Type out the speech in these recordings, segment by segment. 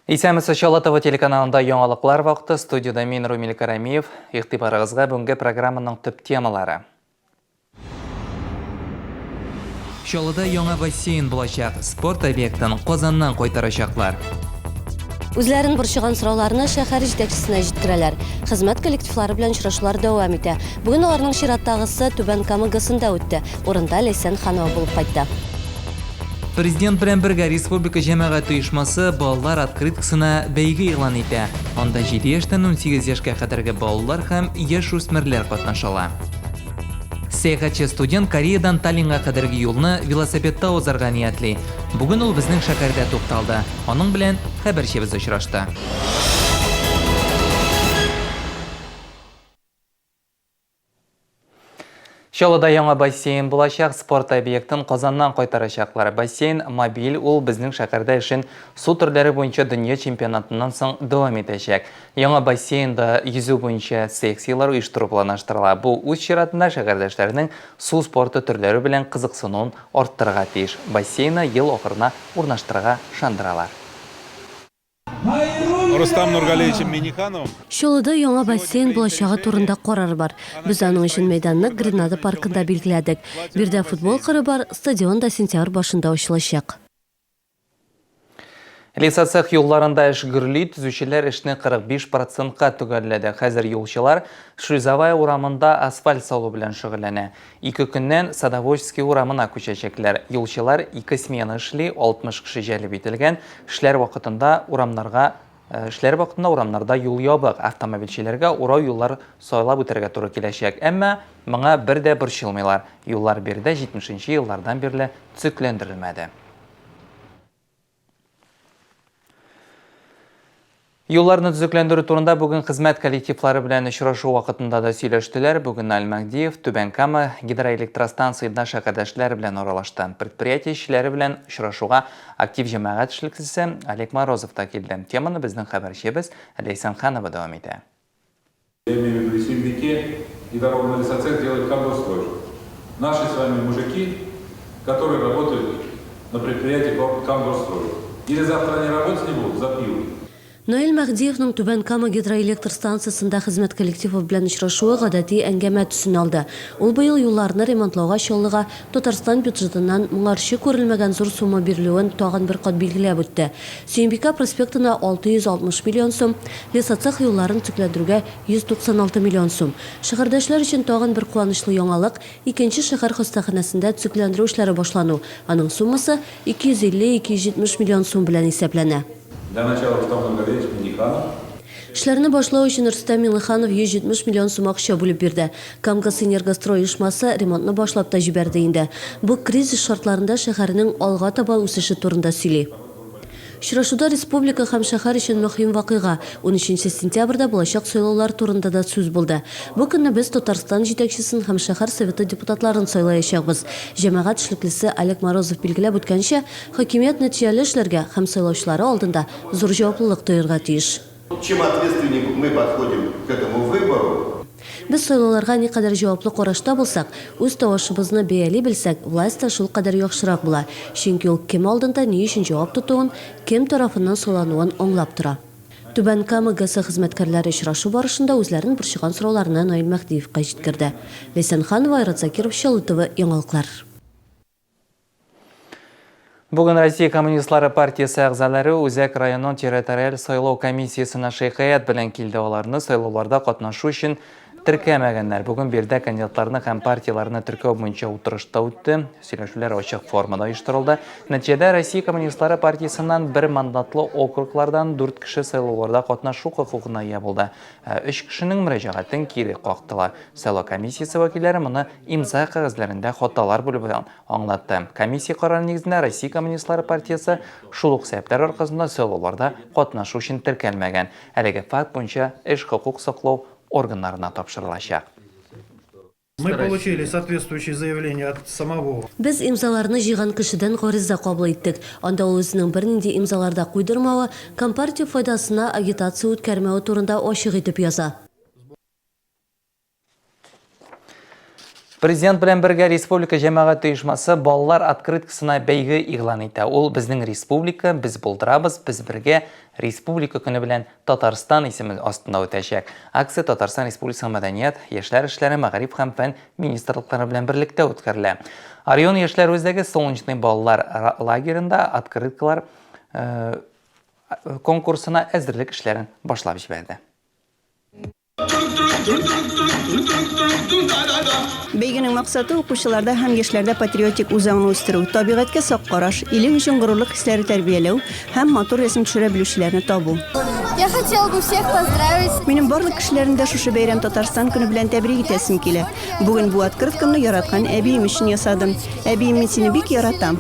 Исәнмесез, Чаллы ТВ телеканалында яңалыклар вакыты. Студиядә мин Румил Карамиев. Игътибарыгызга бүгенге программаның төп темалары. Чаллыда яңа бассейн булачак. Спорт объектын Казаннан кайтарачаклар. Үзләрен борчыган сорауларны шәһәр җитәкчесенә җиткерәләр. Хезмәт коллективлары белән очрашулар дәвам итә. Бүген аларның чираттагысы Түбән Кама ГЭСында үтте. Урында Ләйсән Ханова булып кайтты. Президент белән бергә республика җәмәгать оешмасы балалар открыткасына бәйге игълан итә. Анда 7 яшьтән 18 яшькә кадәрге балалар һәм яшүсмерләр катнаша ала. Сәяхәтче студент Кореядан Таллинга кадәрге юлны велосипедта узарга ниятли. Бүген ул безнең шәһәрдә тукталды. Аның белән хәбәрчебез очрашты. Чаллыда яңа бассейн булачак, спорт объектын Казаннан кайтарачаклар. Бассейн мобиль, ул безнең шәһәрдә эшен су төрләре буенча дөнья чемпионатыннан соң дәвам итәчәк. Яңа бассейнда йөзү буенча секцияләр оештыру планлаштырыла. Бу үз чиратында шәһәрдәшләрнең су спорты төрләре белән кызыксынуын арттырырга тиеш. Бассейнны ел ахырына урнаштырырга ышандыралар. Рустам Нургалиевичем Миннихановым. Чаллыда яңа бассейн булачагы турында карар бар. Без аның өчен мәйданны Гренада паркында билгеләдек. Биредә футбол кыры бар, стадион да сентябрь башында ачылачак. Лесоцех юлларында эш гөрли, төзүчеләр эшне 45 процентка төгәлләде. Хәзер юлчылар Шлюзовая урамында асфальт салу белән шөгыльләнә. Ике көннән Садоводческий урамына күчәчәкләр. Юлчылар ике смена эшли, 60 кеше җәлеп ителгән. Эшләр вакытында урамнарга Эшләр вакытында урамнарда юл ябык, автомобильчеләргә урау юллар сайлап үтәргә туры киләчәк. Әмма моңа бер дә борчылмыйлар. Юллар биредә 70 нче еллардан бирле төзекләндерелмәде. Юлларны төзекләндерү турында бүген хезмәт коллективлары белән очрашу вакытында да сөйләштеләр. Бүген Наил Мәһдиев Түбән Кама гидроэлектростанциядә шәһәрдәшләр белән аралашты. Предприятие эшчеләре белән очрашуга актив җәмәгать эшлеклесе Олег Морозов та килде. Теманы безнең хәбәрчебез Ләйсән Ханова дәвам итә. Я имею в виду и Сююмбике, и дорогу на лесоцех делает Камгорстрой. Наши с вами мужики, которые работают на предприятии Камгорстрой. Или завтра они работать не будут, запьют. Наил Мәһдиевның Түбән Кама гидроэлектр станциясендә хезмәт коллективы белән очрашуы гадәти әңгәмә төсен алды. Ул быел юлларны ремонтлауга Чаллыга Татарстан бюджетыннан моңарчы күрелмәгән зур сумма бирелүен тагын бер кат билгеләп үтте. Сөембикә проспектына 660 миллион сум, Лесоцех юлларын төзекләндерүгә 196 миллион сум. Шәһәрдәшләр өчен тагын бер куанычлы яңалык, икенче шәһәр хастаханәсендә төзекләндерү эшләре башлану, аның суммасы 250-270 миллион сум белән исәпләнә. Для начала Рустам Нургалиевич Минниханов. Эшләрне башлау өчен Рөстәм Миңнеханов 170 миллион сум акча бүлеп бирде. Камгазэнергострой оешмасы ремонтны башлап та җибәрде инде. Бу кризис шартларында шәһәрнең алга таба үсеше турында сөйли. Очрашуда республика һәм шәһәр өчен мөһим вакыйга, унөченче сентябрьдә булачак сайлаулар турында да сүз булды. Бу көнне без Татарстан җитәкчесен һәм шәһәр Советы депутатларын сайлаячакбыз. Җәмәгать эшлеклесе Олег Морозов билгеләп үткәнчә, хакимият нәтиҗәле эшләргә һәм сайлаучылары алдында зур җаваплылык тоерга тиеш. Чем ответственнее мы подходим к этому выбору. Без сайлауларга никадәр җаваплы карашта булсак, үз тавышыбызны бәяли белсәк, власть та шулкадәр яхшырак була, чөнки ул кем алдында ни өчен җавап тотуын, кем тарафыннан сайлануын аңлап тора. Түбән Кама ГЭСы хезмәткәрләре очрашу барышында үзләрен борчыган сорауларны Наил Мәһдиевка җиткерде. Ләйсән Ханова, Айрат Закиров, Чаллы ТВ, яңалыклар. Бүген Россия Коммунистлары партиясе әгъзалары Үзәк районның территориаль сайлау комиссиясенә шикаять белән килде. Аларны сайлауларда катнашу өчен теркәмәгәннәр. Бүген биредә кандидатларны һәм партияләрне теркәү буенча утырыш та үтте. Сөйләшүләр ачык формада оештырылды. Нәтиҗәдә Россия Коммунистлары партиясеннән бер мандатлы округлардан дүрт кеше сайлауларда катнашу хокукына ия булды. Ә өч кешенең мөрәҗәгатен кире кактылар. Сайлау комиссиясе вәкилләре моны имза кәгазьләрендә хаталар бүлү белән аңлатты. Комиссия карары нигезендә Россия Коммунистлары партиясе шул ук сәбәпләр аркасында сайлауларда катнашу өчен теркәлмәгән. Әлеге факт буенча эш хокук саклау органнарына тапшырылачак. Мы получили соответствующее заявление от самого. Без имзаларны җыйган кешедән гариза кабул иттек. Анда ул үзенең бернинди имзалар да куйдырмавы, Компартия файдасына агитация үткәрмәве турында ачык итеп яза. Президент белән бергә республика җәмәгать оешмасы балалар открыткасына бәйге игълан итә. Ул Безнең республика, без булдырабыз, без бергә Республика көне белән Татарстан исеме астында үтәчәк. Акция Татарстан Республикасының Мәдәният, яшьләр эшләре, мәгариф һәм фән министрлыклары белән берлектә үткәрелә. Орион яшьләр үзәге Солнечный балалар лагеренда открыткалар конкурсына әзерлек эшләрен башлап җибәрде. Бәйгенең максаты, укучыларда һәм яшьләрдә патриотик үзаңны үстерү, табигатькә сак караш, илең өчен горурлык хисләре тәрбияләү һәм матур рәсем төшерә белүчеләрне табу. Я хотела бы всех поздравить. Минем барлык кешеләрне дә шушы бәйрәм Татарстан көне белән тәбрик итәсем килә. Бүген бу открыткамны яраткан әбием өчен ясадым. Әбием, мин сине бик яратам.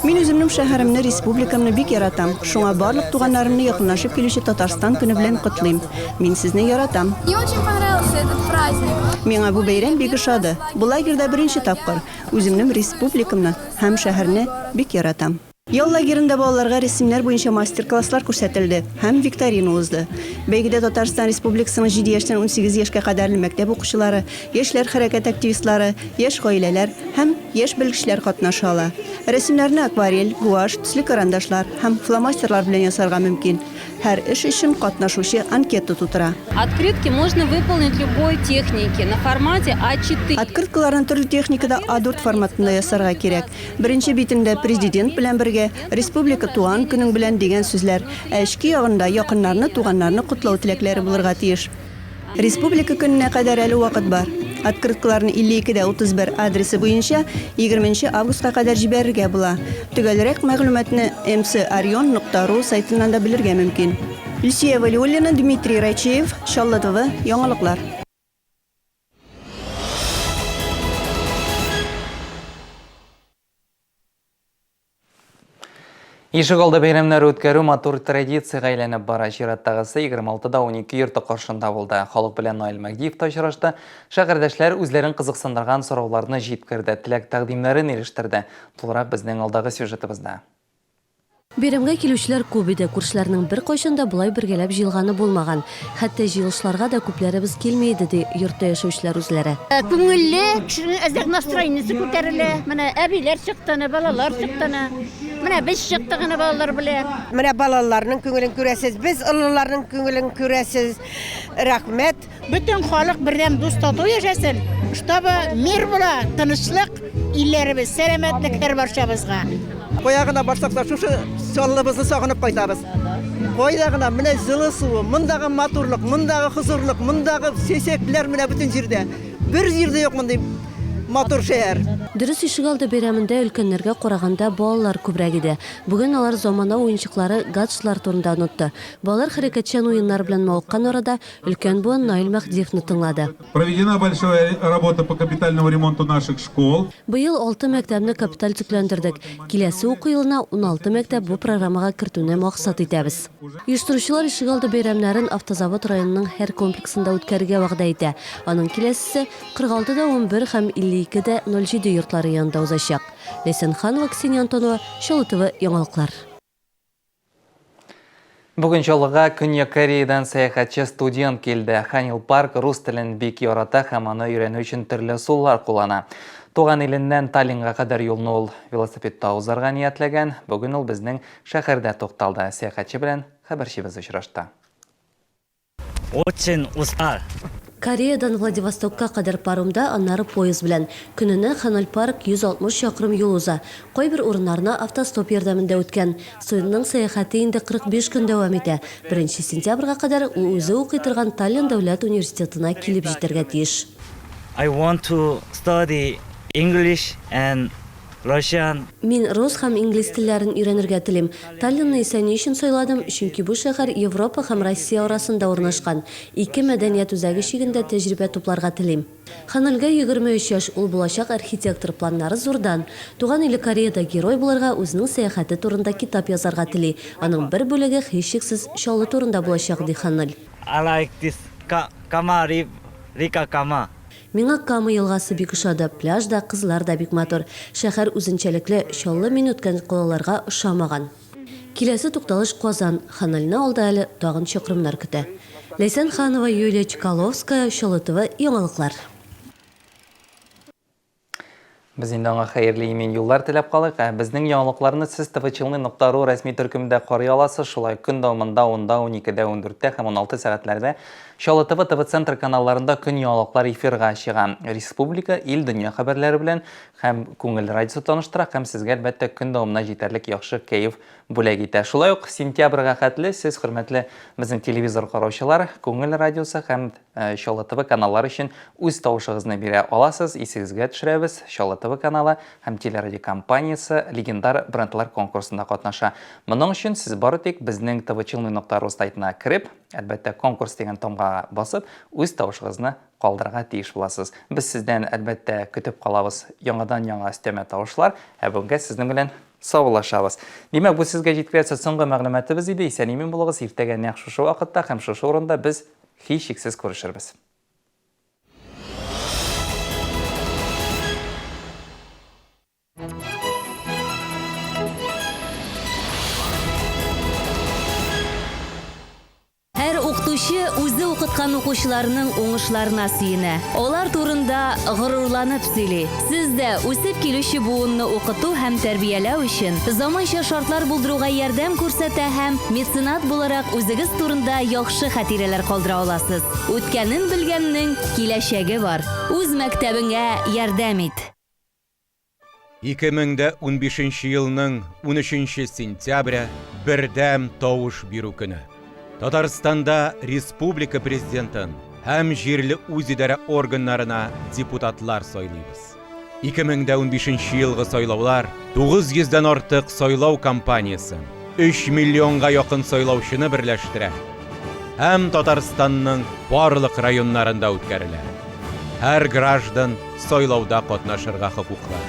Мин үземнең шәһәремне, республикамны бик яратам. Шуңа барлык туганнарымны якынлашып килүче Татарстан көне белән котлыйм. Мин сезне яратам. Мне очень понравился этот праздник. Миңа бу бәйрәм бик ошады. Бу лагерьда беренче тапкыр. Үземнең республикамны һәм шәһәрне бик яратам. Ял лагеренда балаларга рәсемнәр буенча мастер-класслар күрсәтелде һәм викторина узды. Бәйгедә Татарстан Республикасының җиде яшьтән 18 яшькә кадәрле мәктәп укучылары, яшьләр хәрәкәте активистлары, яшь гаиләләр һәм яшь белгечләр катнаша ала. Рәсемнәрне акварель, гуашь, төсле карандашлар һәм фломастерлар белән ясарга мөмкин. Һәр эш өчен катнашучы анкета тутыра. Открытки можно выполнить любой технике на формате А4. Открыткаларны төрле техникада А4 форматында ясарга кирәк. Беренче битендә Президент белән бергә, Республика туган көнең белән дигән сүзләр, ә эчке ягында якыннарны, туганнарны котлау теләкләре булырга тиеш. Республика көненә кадәр әле вакыт бар. Открыткаларны 52 дә 31 адресы буенча 20 нче августка кадәр җибәрергә була. Төгәлрәк мәгълүматны mcorion нокта ru сайтыннан да белергә мөмкин. Илсөя Вәлиуллина, Дмитрий Райчеев, Чаллы ТВ, яңалыклар. Ишегалды бәйрәмнәре үткәрү матур традициягә әйләнеп бара. Чираттагысы 26 да 12 йорты каршында булды. Халык белән Наил Мәһдиев та очрашты. Шәһәрдәшләр үзләрен кызыксындырган сорауларны җиткерде, теләк-тәкъдимнәрен ирештерде. Тулырак безнең алдагы сюжетыбызда. Бәйрәмгә килүчеләр күп иде. Күршеләрнең беркайчан да болай бергәләп җыелганы булмаган. Хәтта җыелышларга да күпләребез килми иде, ди йортта яшәүчеләр үзләре. Күңелле, кешенең әзрәк настроениесе күтәрелә. Менә әбиләр чыкты әнә, балалар чыкты әнә. Менә без чыктык әнә балалар белән. Менә балаларның күңелен күрәсез, без олыларның күңелен күрәсез. Рәхмәт. Бөтен халык бердәм дус тату яшәсен, чтобы мир була, тынычлык, илләребез, сәламәтлек һәрбарчабызга. Кая гына барсак та шушы Чаллыбызны сагынып кайтабыз. Кайда гына, менә җылы суы, мондагы матурлык, мондагы хозурлык, мондагы чәчәкләр менә бөтен җирдә. Бер җирдә юк мондый матур шәһәр. Дөрес, ишегалды бәйрәмендә өлкәннәргә караганда балалар күбрәк иде. Бүген алар замана уенчыклары, гаджетлар турында онытты. Балалар хәрәкәтчән уеннар белән мавыккан арада, Өлкән буын Наил Мәһдиевны тыңлады. Проведена большая работа по капитальному ремонту наших школ. Быел алты мәктәпне капиталь төзекләндердек. Киләсе уку елына 16 мәктәп бу программага кертүне максат итәбез. Оештыручылар ишегалды бәйрәмнәрен Автозавод районының һәр комплексында үткәрергә вәгъдә итә. Аның киләсесе 46 да 11 һәм 52 дә 07 йортлары янында узачак. Ләйсән Ханова, Ксения Антонова, Чаллы ТВ, яңалыклар. Бүген Чаллыга Көньяк Кореядан сәяхәтче студент килде. Ханил Парк рус телен бик ярата һәм аны өйрәнү өчен төрле ысуллар куллана. Туган иленнән Таллинга кадәр юлны ул велосипедта узарга ниятләгән. Бүген ул безнең шәһәрдә тукталды. Сәяхәтче белән хәбәрчебез очрашты. Очень устал. Кореядан Владивостокка кадәр паромда, аннары поезд белән. Көненә Ханоль Парк 160 чакрым юл уза. Кайбер урыннарны автостоп ярдәмендә үткән. Студентның сәяхәте инде 45 көн дәвам итә. Беренче сентябрьгә кадәр ул үзе укый торган Таллин дәүләт университетына килеп җитәргә тиеш. I want to study English and Russian. Мин рус һәм инглиз телләрен өйрәнергә телим. Таллинны исә ни өчен сайладым, чөнки бу шәһәр Европа һәм Россия арасында урнашкан. Ике мәдәният үзәге чигендә тәҗрибә тупларга телим. Ханольгә 23 яшь, ул булачак архитектор, планнары зурдан. Туган иле Кореяда герой булырга, үзенең сәяхәте турында китап язарга тели. Аның бер бүлеге, һичшиксез, Чаллы турында булачак, ди Ханоль. I like this Kama Rika Kama. Миңа Кама елгасы бик ошады, пляж да, кызлар да бик матур. Шәһәр үзенчәлекле, Чаллы мин үткән калаларга ошамаган. Киләсе тукталыш Казан, Ханальны алда әле тагын чакрымнар көтә. Ләйсән Ханова, Юлия Чкаловская, Чаллы ТВ, яңалыклар. Без инде аңа хәерле имин юллар теләп калыйк. Ә безнең яңалыкларны сез tvchilny.ru рәсми төркемендә карый аласыз. Шулай көн дәвамында 10-да, 12-дә, 14-тә һәм 16 сәгатьләрдә Чаллы ТВ, ТВ Центр каналларында көн яңалыклар эфирга чыга. Республика, ил, дөнья хәбәрләре белән һәм Күңел радиосы таныштыра һәм сезгә, әлбәттә, көн дәвамына җитәрлек яхшы кәеф бүләк итә. Шулай ук сентябрьгә хәтле сез, хөрмәтле безнең телевизор караучылар, Күңел радиосы һәм Чаллы ТВ каналлары өчен үз тавышыгызны бирә аласыз. Исегезгә төшерәбез, Чаллы ТВ каналы һәм телерадиокомпаниясе легендар брендлар конкурсында катнаша. Моның өчен сез бары тик безнең tvchilny.ru сайтына кереп, әлбәттә, конкурс дигән тамгага басып, үз тавышыгызны калдырырга тиеш буласыз. Без сездән, әлбәттә, көтеп калабыз яңадан-яңа өстәмә тавышлар, ә бүгенгә сезнең белән саубуллашабыз. Димәк, бу сезгә җиткерәсе соңгы мәгълүматыбыз иде. Исән-имин булыгыз. Иртәгә нәкъ шушы вакытта һәм шушы урында без Һичшиксез күрешербез. Һәр укытучы үзе укыткан укучыларының уңышларына сөенә, алар турында горурланып сөйли. Сез дә үсеп килүче буынны укыту һәм тәрбияләү өчен заманча шартлар булдыруга ярдәм күрсәтә һәм меценат буларак үзегез турында яхшы хатирәләр калдыра аласыз. Үткәнен белгәннең киләчәге бар. Үз мәктәбеңә ярдәм ит! 2015 елның унөченче сентябре, бердәм тавыш бирү көне. Татарстанда республика Президентын һәм җирле үзидарә органнарына депутатлар сайлыйбыз. 2015 елгы сайлаулар 900 дән артык сайлау кампаниясен, 3 миллионга якын сайлаучыны берләштерә һәм Татарстанның барлык районнарында үткәрелә. Һәр граждан сайлауда катнашырга хокуклы.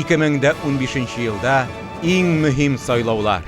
2015 елда иң мөһим сайлаулар.